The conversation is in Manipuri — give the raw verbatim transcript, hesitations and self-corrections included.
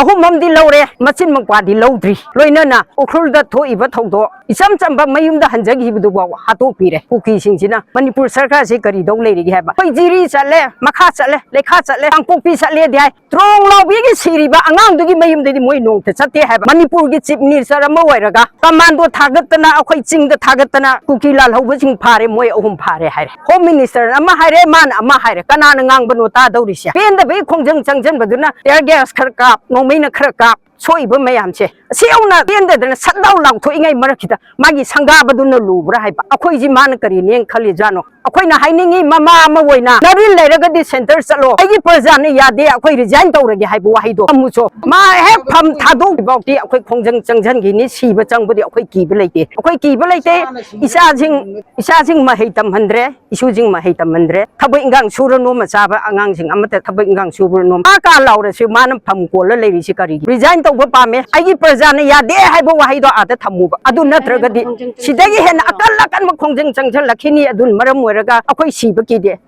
ꯑꯍꯨꯝ ꯑꯃꯗꯤ ꯂꯧꯔꯦ, ꯃꯆꯤꯟ ꯃꯧꯄ꯭ꯋꯥꯗꯤ ꯂꯧꯗ꯭ꯔꯤ꯫ ꯂꯣꯏꯅꯅ ꯎꯈ꯭ꯔꯨꯜꯗ ꯊꯣꯛꯏꯕ ꯊꯧꯗꯣꯛ, ꯏꯆꯝ ꯆꯝꯕ ꯃꯌꯨꯝꯗ ꯍꯟꯖꯈꯤꯕꯗꯨꯐꯥꯎ ꯍꯥꯠꯇꯣꯛꯄꯤꯔꯦ ꯀꯨꯀꯤꯁꯤꯡꯁꯤꯅ꯫ ꯃꯅꯤꯄꯨꯔ ꯁꯔꯀꯥꯔꯁꯤ ꯀꯔꯤ ꯇꯧ ꯂꯩꯔꯤꯒꯦ ꯍꯥꯏꯕ? ꯑꯩꯈꯣꯏ ꯖꯤꯔꯤ ꯆꯠꯂꯦ, ꯃꯈꯥ ꯆꯠꯂꯦ, ꯂꯩꯈꯥ ꯆꯠꯂꯦ, ꯀꯥꯡꯄꯣꯛꯄꯤ ꯆꯠꯂꯦꯗꯤ ꯍꯥꯏ꯫ ꯇ꯭ꯔꯣꯡ ꯂꯥꯎꯕꯤꯒꯤ ꯁꯤꯔꯤꯕ ꯑꯉꯥꯡꯗꯨꯒꯤ ꯃꯌꯨꯝꯗꯗꯤ ꯃꯣꯏ ꯅꯣꯡꯇ ꯆꯠꯇꯦ ꯍꯥꯏꯕ꯫ ꯃꯅꯤꯄꯨꯔꯒꯤ Chief Minister ꯑꯃ ꯑꯣꯏꯔꯒ commando ꯊꯥꯒꯠꯇꯅ, ꯑꯩꯈꯣꯏ ꯆꯤꯡꯗ ꯊꯥꯒꯠꯇꯅ, ꯀꯨꯀꯤ ꯂꯥꯜꯍꯧꯕꯁꯤꯡ ꯐꯥꯔꯦ, ꯃꯣꯏ ꯑꯍꯨꯝ ꯐꯥꯔꯦ ꯍꯥꯏꯔꯦ꯫ Home Minister ꯑꯃ ꯍꯥꯏꯔꯦ, ꯃꯥꯅ ꯑꯃ ꯍꯥꯏꯔꯦ, ꯀꯅꯥꯅ ꯉꯥꯡꯕꯅꯣ ꯇꯥꯗꯧꯔꯤꯁꯦ? ꯄꯦꯟꯗꯕꯒꯤ ꯈꯣꯡꯖꯪ ꯆꯪꯁꯤꯟꯕꯗꯨꯅ tear gas ꯈꯔ ꯀꯥꯞ, ꯅꯣꯡꯃꯩꯅ ꯈꯔ ꯀꯥꯞ, ꯁꯣꯛꯏꯕ ꯃꯌꯥꯝꯁꯦ꯫ ꯑꯁꯤ ꯌꯧꯅ ꯄꯦꯟꯗꯗꯅ ꯁꯠ ꯂꯥꯎ ꯂꯥꯎꯊꯣꯛꯏꯉꯩ ꯃꯔꯛꯁꯤꯗ ꯃꯥꯒꯤ ꯁꯪꯒꯥꯕꯗꯨꯅ ꯂꯨꯕ꯭ꯔꯥ ꯍꯥꯏꯕ? ꯑꯩꯈꯣꯏꯁꯤ ꯃꯥꯅ ꯀꯔꯤꯅꯦꯅ ꯈꯜꯂꯤꯖꯥꯠꯅꯣ? ꯑꯩꯈꯣꯏꯅ ꯍꯥꯏꯅꯤꯡꯉꯤ, ꯃꯃꯥ ꯑꯃ ꯑꯣꯏꯅ ꯅꯔꯤꯜ ꯂꯩꯔꯒꯗꯤ centre ꯆꯠꯂꯣ, ꯑꯩꯒꯤ ꯄ꯭ꯔꯖꯥꯅ ꯌꯥꯗꯦ, ꯑꯩꯈꯣꯏ resign ꯇꯧꯔꯒꯦ ꯍꯥꯏꯕ ꯋꯥꯍꯩꯗꯣ ꯑꯃꯨꯛꯁꯨ ꯃꯥ ꯍꯦꯛ ꯐꯝ ꯊꯥꯗꯣꯛꯇ꯭ꯔꯤꯐꯥꯎꯗꯤ ꯑꯩꯈꯣꯏ ꯈꯣꯡꯖꯪ ꯆꯪꯁꯤꯟꯈꯤꯅꯤ, ꯁꯤꯕ ꯆꯪꯕꯗꯤ ꯑꯩꯈꯣꯏ ꯀꯤꯕ ꯂꯩꯇꯦ꯫ ꯑꯩꯈꯣꯏ ꯀꯤꯕ ꯂꯩꯇꯦ꯫ ꯏꯆꯥꯁꯤꯡ, ꯏꯆꯥꯁꯤꯡ ꯃꯍꯩ ꯇꯝꯍꯟꯗ꯭ꯔꯦ, ꯏꯁꯨꯁꯤꯡ ꯃꯍꯩ ꯇꯝꯍꯟꯗ꯭ꯔꯦ꯫ ꯊꯕꯛ ꯏꯟꯈꯥꯡ ꯁꯨꯔꯅꯣ, ꯃꯆꯥꯕ ꯑꯉꯥꯡꯁꯤꯡ ꯑꯃꯠꯇ ꯊꯕꯛ ꯏꯟꯈꯥꯡ ꯁꯨꯔꯅꯣ꯫ ꯃꯥ ꯀꯥ ꯂꯥꯎꯔꯁꯨ ꯃꯥꯅ ꯐꯝ ꯀꯣꯜꯂ ꯂꯩꯔꯤꯁꯤ ꯀꯔꯤꯒꯤ? Resign ꯇꯧꯕ ꯄꯥꯝꯃꯦ, ꯑꯩꯒꯤ ꯄ꯭ꯔꯖꯥꯅ ꯌꯥꯗꯦ ꯍꯥꯏꯕ ꯋꯥꯍꯩꯗꯣ ꯑꯥꯗ ꯊꯝꯃꯨꯕ꯫ ꯑꯗꯨ ꯅꯠꯇ꯭ꯔꯒꯗꯤ ꯁꯤꯗꯒꯤ ꯍꯦꯟꯅ ꯑꯀꯟ ꯑꯀꯟꯕ ꯈꯣꯡꯖꯪ ꯆꯪꯁꯤꯜꯂꯛꯈꯤꯅꯤ꯫ ꯑꯗꯨꯅ ꯃꯔꯝ ꯑꯣꯏꯔꯒ ꯑꯩꯈꯣꯏ ꯁꯤꯕ ꯀꯤꯗꯦ꯫